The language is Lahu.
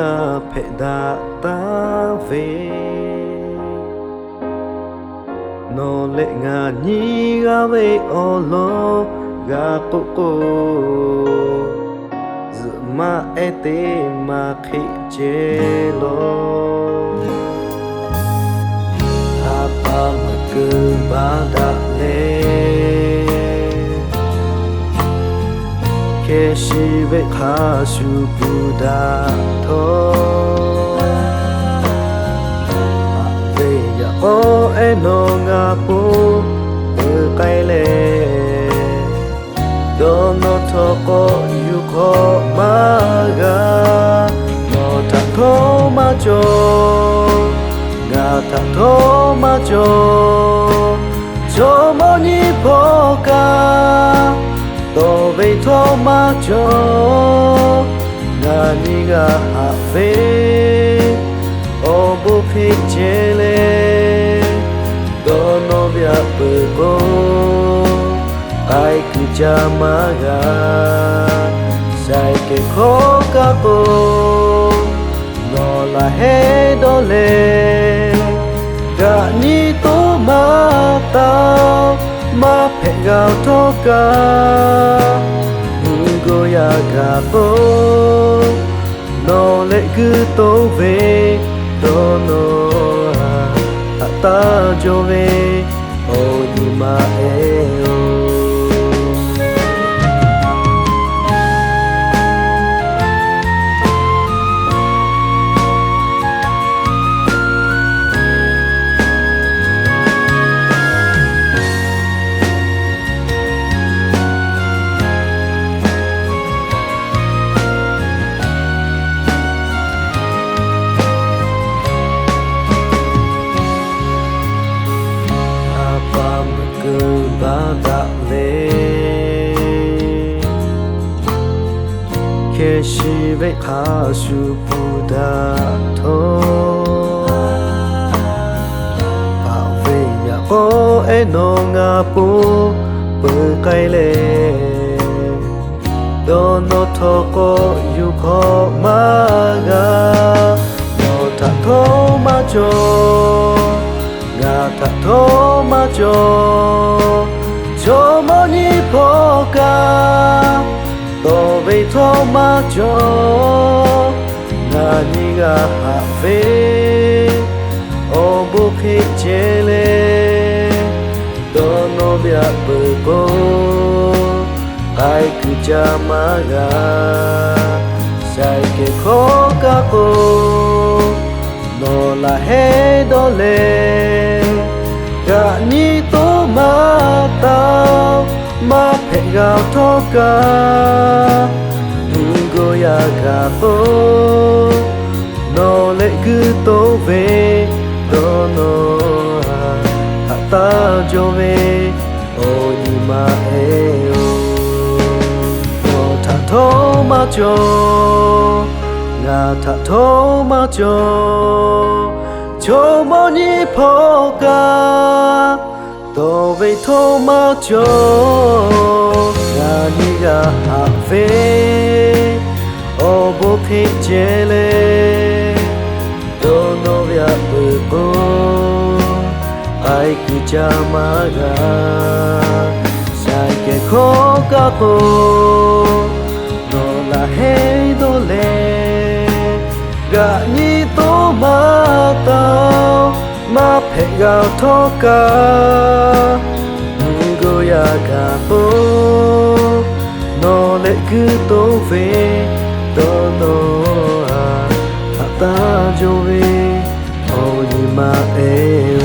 g'a hpehꞈ daꞈ taˍ ve, nawˬ leh ngaˬ nyi g'a ve awˬ lawn g'a k'oˆ k'o, zuhꞈ maˇ ehˉ teˇ maˇ hk'e ceh lawˬ. A pa meuꞈ keu baˆ daꞈ leh, hkeh shiˍ ve hk'a shuˍ pun daꞈ htawˇ, a ve yaꞈ k'aw ehˉ nawˬ ngaˬ po peuˬ k'ai leh, dawˇ nawˇ htawˇ k'awꞈ yuˬ hk'awꞈ maˇ g'a. Nawˬ htaꞈ htawˇ maˇ cawˬ, ngaˬ htaꞈ htawˇ maˇ cawˬ, jawˇmawˇ nyiˇ hpawˇ kaꞈ dawˬ ve htawˇ maˇ cawˬ. Ngaˬ nyi g'a haꞈ ve awˬ bon hk'e ceh leh, dawˇ nawˇ ve aꞈ peuˬ k'o, k'ai kuiˬ ca maˇ g'a. Shaiˍ kehˬ hkawˇ kaꞈ k'o, nawˬ laˬ heˆ dawˇ leh, gaꞈ nyi toˉ maˇ taˍ, maˇ hpehꞈ g'a htawˇ kaꞈ, mvuhˇ goˇ yaˇ gaˬ k'o, nawˬ leh guˇ toˉ ve, dawˇ nawˇ haꞈ taˇ jaw ve, awˬ nyi ma ehˉ-oˬ. A pa meuꞈ keu baˆ daꞈ leh, hkeh shiˍ ve hk'a shuˍ pun daꞈ htawˇ, a ve yaꞈ k'aw ehˉ nawˬ ngaˬ po peuˬ k'ai leh, dawˇ nawˇ htawˇ k'awꞈ yuˬ hk'awꞈ maˇ g'a. Nawˬ htaꞈ htawˇ maˇ cawˬ, ngaˬ htaꞈ htawˇ maˇ cawˬ, jawˇmawˇ nyiˇ hpawˇ kaꞈ dawˬ ve htawˇ maˇ cawˬ. Ngaˬ nyi g'a haꞈ ve awˬ bon hk'e ceh leh, dawˇ nawˇ ve aꞈ peuˬ k'o, k'ai kuiˬ ca maˇ g'a. Shaiˍ kehˬ hkawˇ kaꞈ k'o, nawˬ laˬ heˆ dawˇ leh, gaꞈ nyi toˉ maˇ taˍ, maˇ hpehꞈ g'a htawˇ kaꞈ, mvuhˇ goˇ yaˇ gaˬ k'o, nawˬ leh guˇ toˉ ve, dawˇ nawˇ haꞈ taˇ jaw ve, awˬ nyi ma ehˉ-oˬ. Nawˬ htaꞈ htawˇ maˇ cawˬ, ngaˬ htaꞈ htawˇ maˇ cawˬ, jawˇmawˇ nyiˇ hpawˇ kaꞈ dawˬ ve htawˇ maˇ cawˬ. Ngaˬ nyi g'a haꞈ ve awˬ bon hk'e ceh leh, dawˇ nawˇ ve aꞈ peuˬ k'o, k'ai kuiˬ ca maˇ g'a. Shaiˍ kehˬ hkawˇ kaꞈ k'o, nawˬ laˬ heˆ dawˇ leh, gaꞈ nyi toˉ maˇ taˍ, maˇ hpehꞈ g'a htawˇ kaꞈ, mvuhˇ goˇ yaˇ gaˬ k'o, nawˬ leh guˇ toˉ ve, dawˇ nawˇ haꞈ taˇ jaw ve, awˬ nyi ma ehˉ